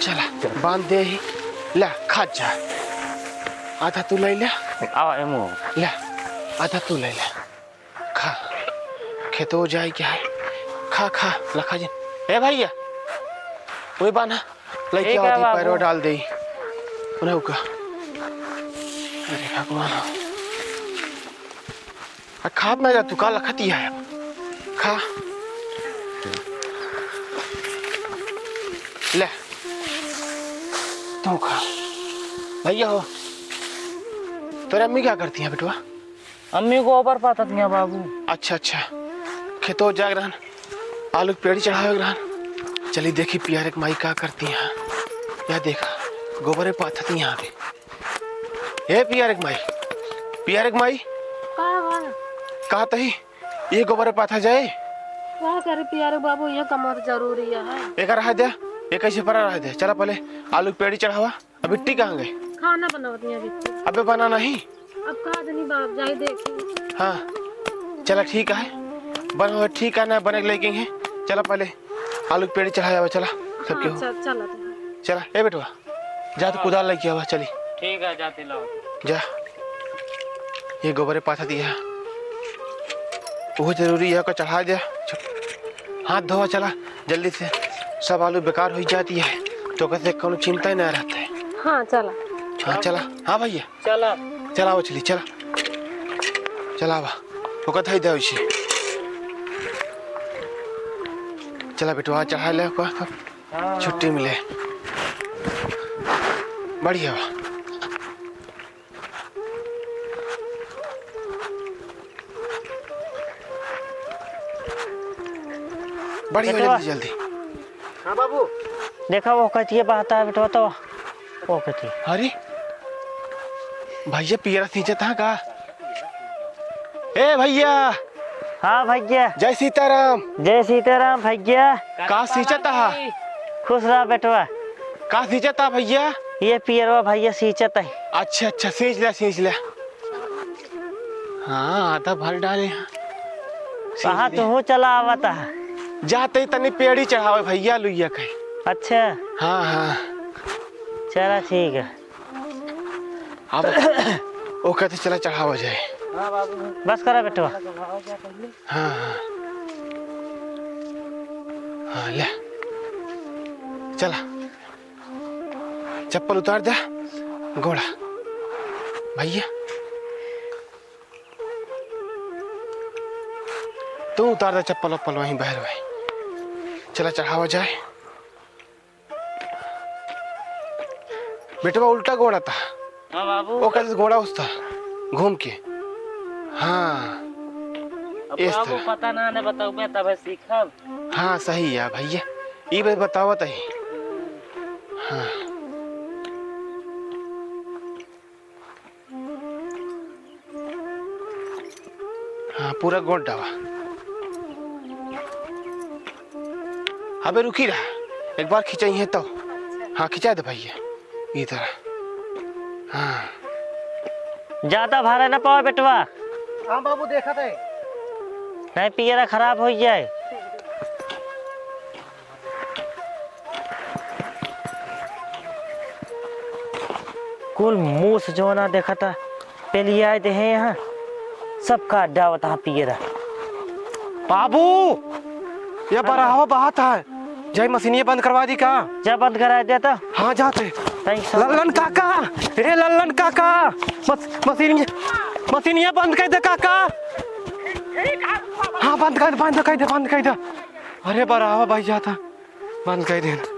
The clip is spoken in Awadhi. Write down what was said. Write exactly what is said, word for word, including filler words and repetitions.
चला, बांध दे ही। ला, खा जा। आधा तू ले ले। आवा, एमो। ला, आधा तू ले ले। खा। खेतो जाए क्या है? खा, खा, लखा जी। ए भैया, वही बांधा। लइके ठीक है आवत ही, बाबू। पैरवा डाल दे। उन्हें उका। अरे भगवान। आ, खात ना जा, तू का लखती है? खा। ले। तू खा। भैया हो। तोरे अम्मी क्या करती हैं, बेटवा? अम्मी गोबर पाथत हैं, बाबू। अच्छा, अच्छा। खेतो जाग रहन। आलू के पेड़ी चढ़ावे के रहन। चली देखी पियारे के माई का करती हैं। या देखा, गोबरे पाथत हैं यहाँ पे। ए पियारे के माई, पियारे के माई। का बा? कहा तही, ये गोबरे पाथा जाए। का करे पियारे बाबू, ये कमर जरूरी है। एक रहा दे, एक ऐसे परा रहा दे। चला पहले आलू के पेड़ी चढ़ावा। अब बिट्टी कहाँ गई? खाना बनावत नहीं बिट्टी। अबे बना नहीं। अब का जनी बाप जाए देखी। हाँ, चला ठीक है, बना ठीक है ना, बने के लेके हैं। चला पहले आलू के पेड़ी चढ़ाया हुआ, चला सबके हाँ, हो। चल, चला तो। चला, ए बेटवा, जा तो हाँ। कुदाल लेके आवा, चली। ठीक है, जाते लाओ। जा, ये गोबरे पाथा दिया, वो जरूरी है, ओका चढ़ा दे। हाथ धोवा, चला जल्दी से, सब आलू बेकार हो जाती है, तो कैसे कोनो चिंता ही ना रहता है। हाँ, चला। हाँ, चला। हाँ भैया। चला। चला, वो चली, चला। चला बा। ओका धई दे वैसे। चला बेटवा, चढ़ा ले ओका। हाँ। छुट्टी मिले। बढ़िया बा। बढ़िया, बेटवा। जल्दी, जल्दी। हाँ बाबू। देखा, वो कचिए बहता है बेटवा, तो वो कचिए। अरे, भैया पियरा सींचत हा का? ए भैया। हाँ भैया। जय सीताराम। जय सीताराम भैया। का सींचत हा? खुश रहा बेटवा। का सींचत हा भैया? ये पियरवा भैया सींचत है। अच्छा, अच्छा, सींच ले, सींच ले। हाँ, आधा भर डाले हैं। कहाँ तू चला आवत है? जाते ही तनी पेड़ी चढ़ावे भैया, लुइया कहीं। अच्छा। हाँ, हाँ। चला ठीक है। अब ओका तो चला चढ़ावा जाए। बस करा बेटवा। हाँ, हाँ। हाँ, ले। चला। चप्पल उतार दे, गोड़ा। भैया, तू उतार दे चप्पल वप्पल वहीं बाहर वहीं। चला चढ़ावा जाए। बेटवा उल्टा गोड़ा था। हाँ बाबू। ओकर से गोड़ा उस था, घूम के। हाँ। अब इस बाबू तरह। पता ना, ने बताऊबे तबे सीखब। हाँ, सही है भैया, ई बे बतावत ही। हाँ। हाँ, पूरा गोड़ डावा। अबे रुकी रहा, एक बार खिंचाई है तो। हाँ, खिंचा दे भैया, ई तरह। हाँ। ज्यादा भारा ना पावा बेटवा। हाँ बाबू, देखत है। नहीं, पियरा खराब हो जाए। कुल मूस जौना देखता, पेलियाए देहे यहाँ, सब काट डावत हाँ पियरा। बाबू, ये बराहवा बहत है, जाई मशीनिया बंद करवा दी का? जा बंद करा दे तो। हाँ, जाते। Thanks। लल्लन काका, ए लल्लन काका, मस-, मशीनिया, मशीनिया बंद कर दे काका। हाँ, बंद कर दे, बंद कर दे, बंद कर दे। अरे बराहवा भाई जाता, बंद कर दे।